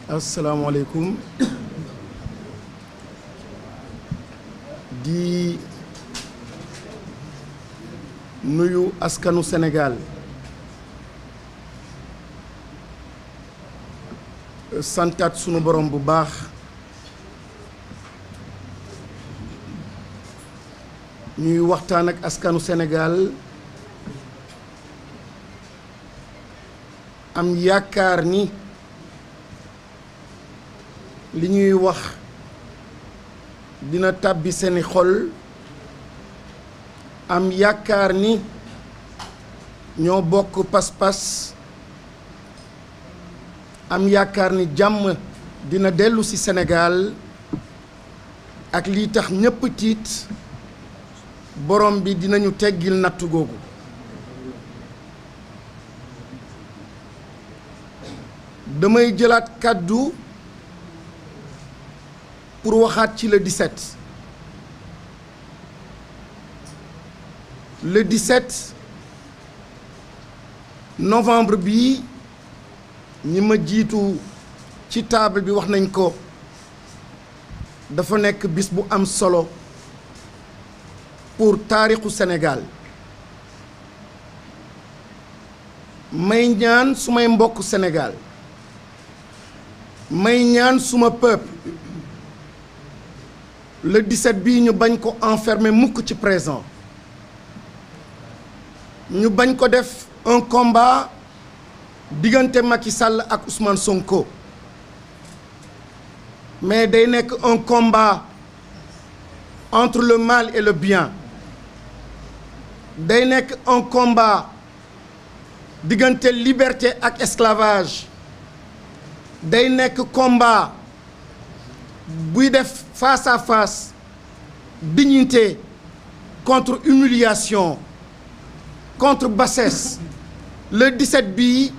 asalaamaaleykum di nuyu askanu Sénégal santaat sunu borom bu baax ñuy waxtaan ak askanu Sénégal am yaakaar ni li ñuy wax dina tàbbi seeni xol am yaakaar ni ñoo bokk pas-pas am yaakaar ni jàmm dina dellu ci Sénégal ak lii tax ñépp tiit borom bi dinañu teggil nattu googu damay jëlaat kàddu pour waxaat ci le 17 novembre bi ñi ma jiitu ci table bi wax nañ ko dafa nekk bis bu am solo pour taarixu Sénégal may ñaan sumay mbokk Sénégal may ñaan suma peuple le 17 bii ñu bañ ko enfermer mukk ci présent ñu bañ ko def un combat diggante Macky Sall ak Ousmane Sonko mais day nekk un combat entre le mal et le bien day nekk un combat diggante liberté ak esclavage day nekk combat buy def face à face dignité contre humiliation contre bassesse le 17 bii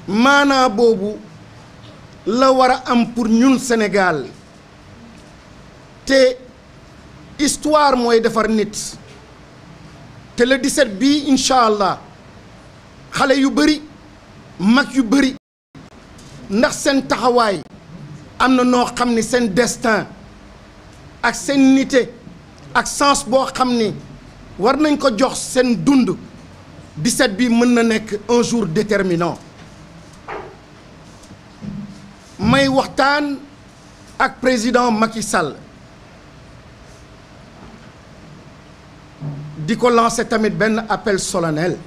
maanaa boobu la war a am pour ñun Sénégal te histoire mooy defar nit te le 17 bii incha allah xale yu bëri mag yu bëri ndax seen taxawaay am na noo xam ni seen destin ak seen nité ak sens boo xam ni war nañ ko jox seen dund 17 bi mën na nekk un jour déterminant may waxtaan ak président Macky Sall di ko lancer tamit benn appel solennel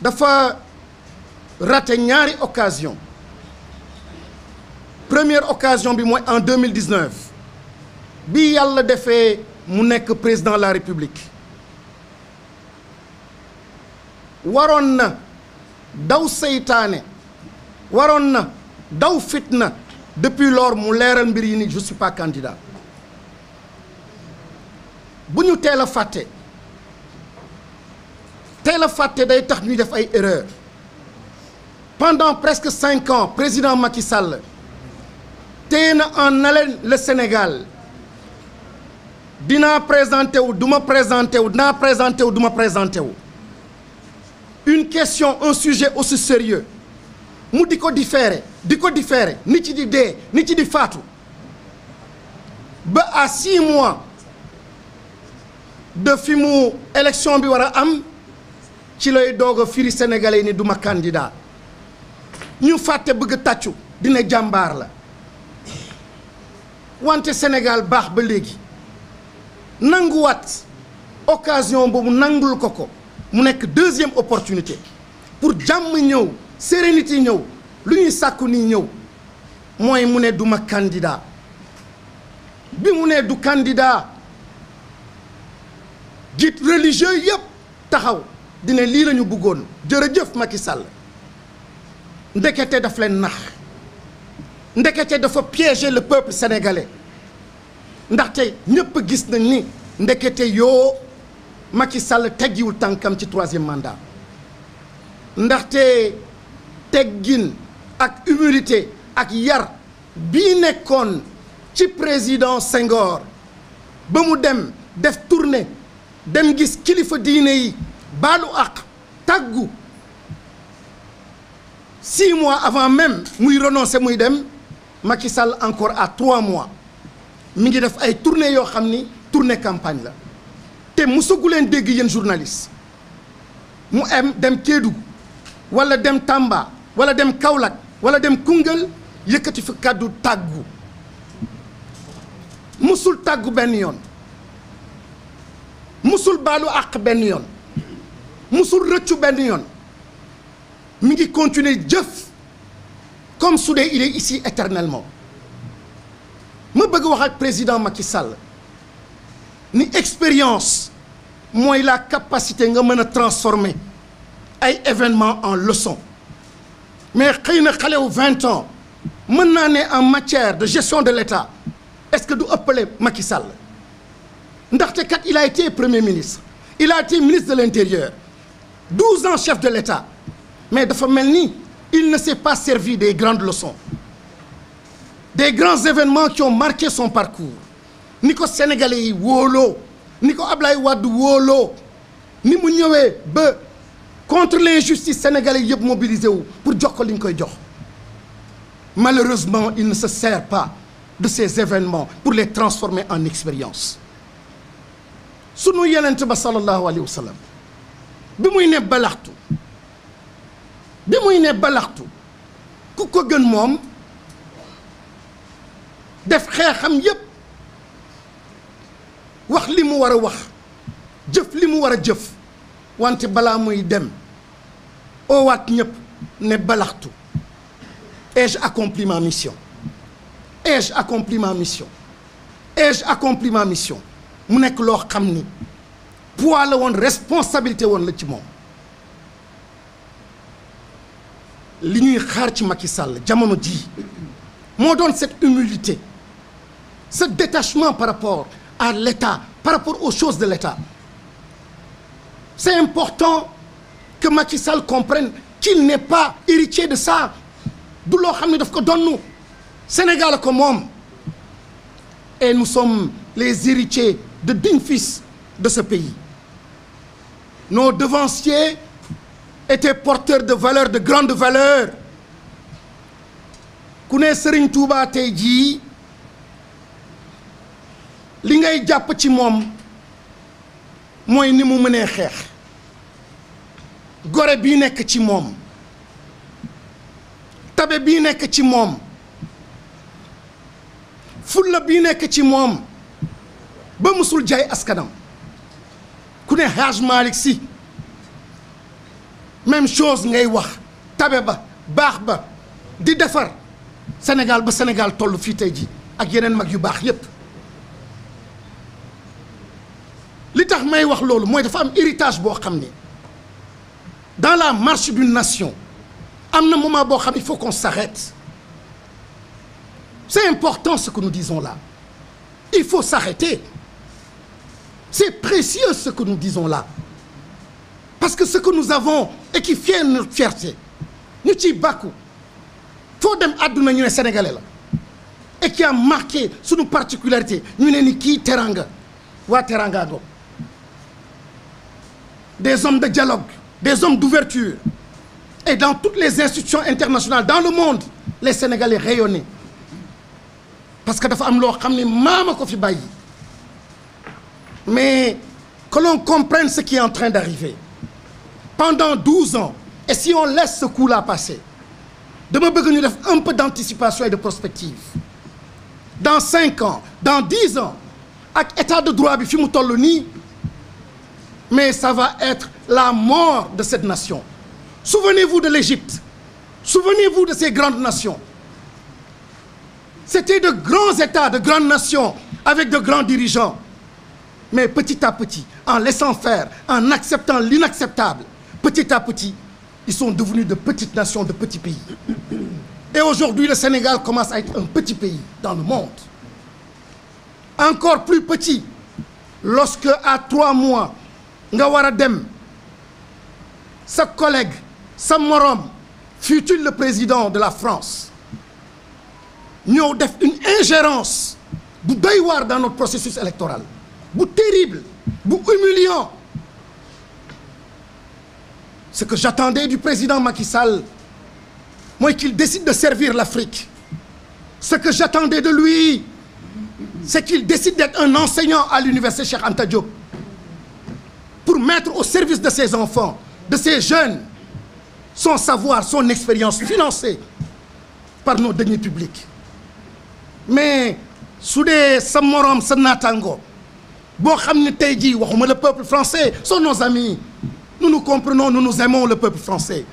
dafa raté ñaari occasion première occasion bi mooy en 2019 bi yàlla defee mu nekk président de la République waroon na daw seytaane waroon na daw fitna depuis lors mu leeral mbir yi ni je suis pas candidat bu ñu teel a fàtte day tax ñuy def ay erreurs pendant presque 5 ans président Macky Sall téye na en haleine le Sénégal dinaa présenté wu du ma présenté wu dinaa présenté wu du ma présenté wu une question un sujet aussi sérieux mu di ko différé nit ci di dee nit ci di faatu ba à 6 mois de fi mu élection bi war a am ci lay doog a firi sénégalais yi ni duma candidat ñu fàtte bëgg tàccu dina jàmbaar la wante Sénégal baax ba léegi nanguwaat occasion boobu nangul ko mu nekk deuxième opportunité pour jàmm ñëw sérénité ñëw lu ñuy sàkku nii ñëw mooy mu ne duma candidat bi mu ne du candidat guide religieux yëpp taxaw dina lii la ñu bëggoon jërëjëf Macky Sall ndekete daf leen nax ndekete dafa piéger le peuple sénégalais ndaxte ñëpp gis nañ ni ndekete yoo Macky Sall teggiwul tànkam ci 3e mandat ndaxte teggin ak humilité ak yar bii nekkoon ci président Senghor ba mu dem def tournée dem gis kilifa diine yi baalu ak tàggu 6 mois avant même muy renoncer muy dem Macky Sall encore à 3 mois mi ngi def ay tournée yoo xam ni tournée campagne la te musagu leen dégg yéen journaliste mu dem Kédougou wala dem Tamba wala dem Kaolack wala dem Koungheul yëkkati fi kàddu tàggu musul tàggu benn yoon musul baalu àq benn yoon musul rëccu benn yoon mi ngi continuer jëf comme su dee il est ici éternellement ma bëgg wax ak président Macky Sall ni expérience mooy la capacité nga mën a transformer ay événements en leçon mais xëy na xale wu 20 ans mën naa ne en matière de gestion de l'État est-ce que du ëppale Macky Sall ndaxte kat il a été premier ministre il a été ministre de l'Intérieur 12 ans chef de l'État mais dafa mel ni il ne s'est pas servi des grandes leçons des grands événements qui ont marqué son parcours ni ko sénégalais yi wóoloo ni ko Ablaye Wade wóoloo ni mu ñëwee ba contre l'injustice sénégalais yëpp mobilisé wu pour jox ko li ñu koy jox malheureusement il ne se sert pas de ces événements pour les transformer en expérience sunu yenent ba sallallahu alayhi wa sallam bi muy ne balaxtu ku ko gën moom def xeexam yépp wax li mu war a wax jëf li mu war a jëf wante balaa muy dem oowaat ñépp ne balaxtu ai-je accompli ma mission ai-je accompli ma mission ai-je accompli ma mission mu nekk loo xam ni poids la woon responsabilité woon la ci moom li ñuy xaar ci Macky Sall jamono ji moo doon cette humilité ce détachement par rapport à l'État par rapport aux choses de l'État c'est important que Macky Sall comprenne qu'il n'est pas héritier de ça du loo xam ne daf ko donnu Sénégal ko moom et nous sommes les héritiers de dignes fils de ce pays nos devanciers étaient porteurs de valeurs de grandes valeurs ku ne Serigne Touba tey jii li ngay jàpp ci moom mooy ni mu mënee xeex gore bii nekk ci moom tabe bii nekk ci moom fulla bii nekk ci moom ba musul jaay askanam ku ne Hadj Malick Sy même chose ngay wax tabe ba baax ba di defar Sénégal ba Sénégal toll fii tey ji ak yeneen mag yu baax yépp li tax may wax loolu mooy dafa am héritage boo xam ne dans la marche d'une nation am na moment boo xam ne il faut qu'on s'arrête c'est important ce que nous disons là il faut s'arrêter c'est précieux ce que nous disons là parce que ce que nous avons et qui fait notre fierté ñu ciy bàkku foo dem àdduna ñu ne sénégalais la et qui a marqué suñu particularité ñu ne ni kii teranga waa teranga go des hommes de dialogue des hommes d'ouverture et dans toutes les institutions internationales dans le monde les Sénégalais rayonnaient parce que dafa am loo xam ne maama ko fi bàyyi mais que l'on comprenne ce qui est en train d'arriver pendant 12 ans et si on laisse ce coup-là passer dama bëgg ñu def un peu d'anticipation et de prospective dans 5 ans dans 10 ans ak état de droit bi fi mu toll nii mais ça va être la mort de cette nation souvenez-vous de l'Égypte souvenez-vous de ces grandes nations c'était de grands États de grandes nations avec de grands dirigeants mais petit à petit en laissant faire en acceptant l'inacceptable petit à petit ils sont devenus de petites nations de petits pays et aujourd'hui le Sénégal commence à être un petit pays dans le monde encore plus petit lorsque à 3 mois nga war a dem sa collègue sa morom fut-il le président de la France ñëw def une ingérence bu doy waar dans notre processus électoral bu terrible bu humiliant ce que j'attendais du président Macky Sall mooy qu'il décide de servir l'Afrique. Ce que j'attendais de lui, c'est qu'il décide d'être un enseignant à l'université Cheikh Anta Diop pour mettre au service de ses enfants, de ces jeunes, son savoir, son expérience financée par nos deniers publics. Mais su dee sa moroom sa naataango boo xam ne tey jii waxuma le peuple français sont nos amis, nous nous comprenons, nous nous aimons le peuple français,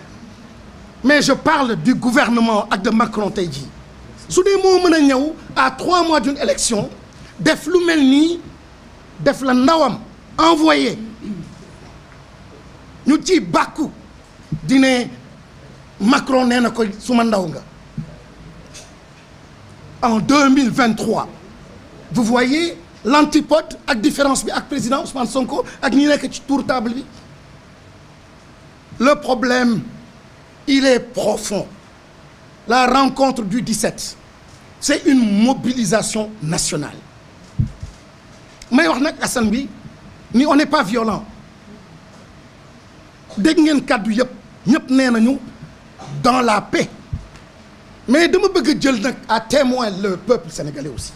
mais je parle du gouvernement ak de Macron tey jii su dee moo mën a ñëw à 3 mois d'une élection def lu mel nii def la ndawam envoyé ñu ci bàkku di ne Macron nee na ko suma ndaw nga. En 2023 vous voyez l'antipode ak différence bi ak président Ousmane Sonko ak ñi nekk ci tour table bi. Le problème il est profond. La rencontre du 17 c'est une mobilisation nationale. may wax nag Assane bi ni on n'est pas violent. dégg ngeen kàddu yëpp ñëpp nee nañu dans la paix. Mais dama bëgg a jël nag à témoin le peuple sénégalais aussi.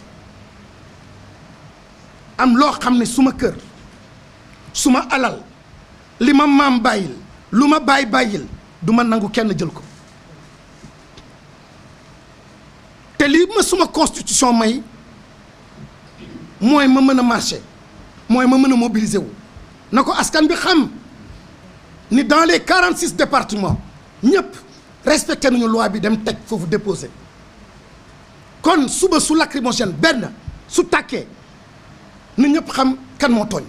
am loo xam ne suma kër suma alal li ma maam bàyyil lu ma bàyyil du ma nangu kenn jël ko. te li ma suma constitution may mooy ma mën a marcher mooy ma mën a mobiliser wu na ko askan bi xam ni dans les 46 départements ñëpp respecté nañu loi bi dem teg foofu déposé. kon suba su lacrymogène benn su tàkkee na ñëpp xam kan moo tooñ.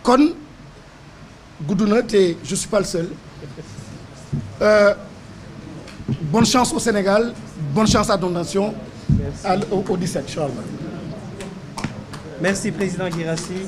kon gudd na te je suis pas le seul. Bonne chance au Sénégal, bonne chance à notre nation au 17 inchallah. Merci président Guirassy.